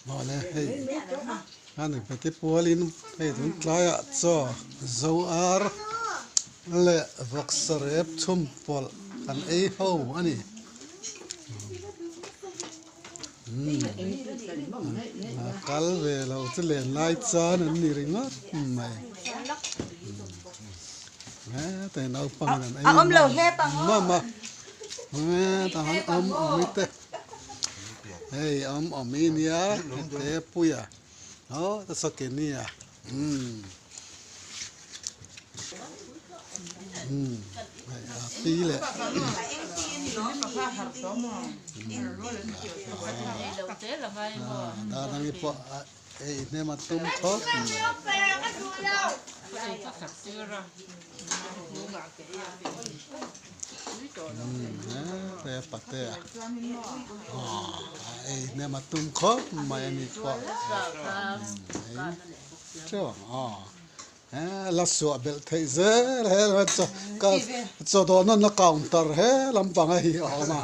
Awle hei a ni peti pualin hei tun tlaiah chaw zo ar leh vawksa rep chhum pawlh kan ei ho a ni. A kal ve lo chu len lai chan an ni ringawt mai heta naupang in an ei mam a heta an awm awm te hei awm awm i nia hete puia aw ta saw ke nia umm umm hei a pi leh Dadangi pawh ei hnem a tum khawp mai. Umm he patea ei hnem a tum khawp mai a ni pawh ei teuh ang aw la suah belh theih zel he chaw dawh nawnna counter he lampang a hi a awm a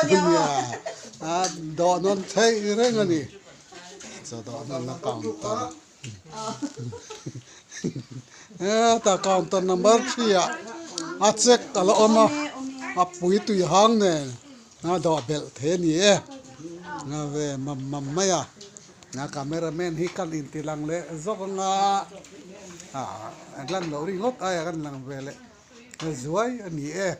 nia dawh nawn theih reng a ni chaw dawh nawnna counter. Heta counter number 3 ah a check a la awm a a pui tui hang nen a dawh belh thei a ni e a ve mam mam mai a a camera man hi kan inti lang leh zawk anga ah an lan loh ringawt aia kan lang ve leh zuai a ni e.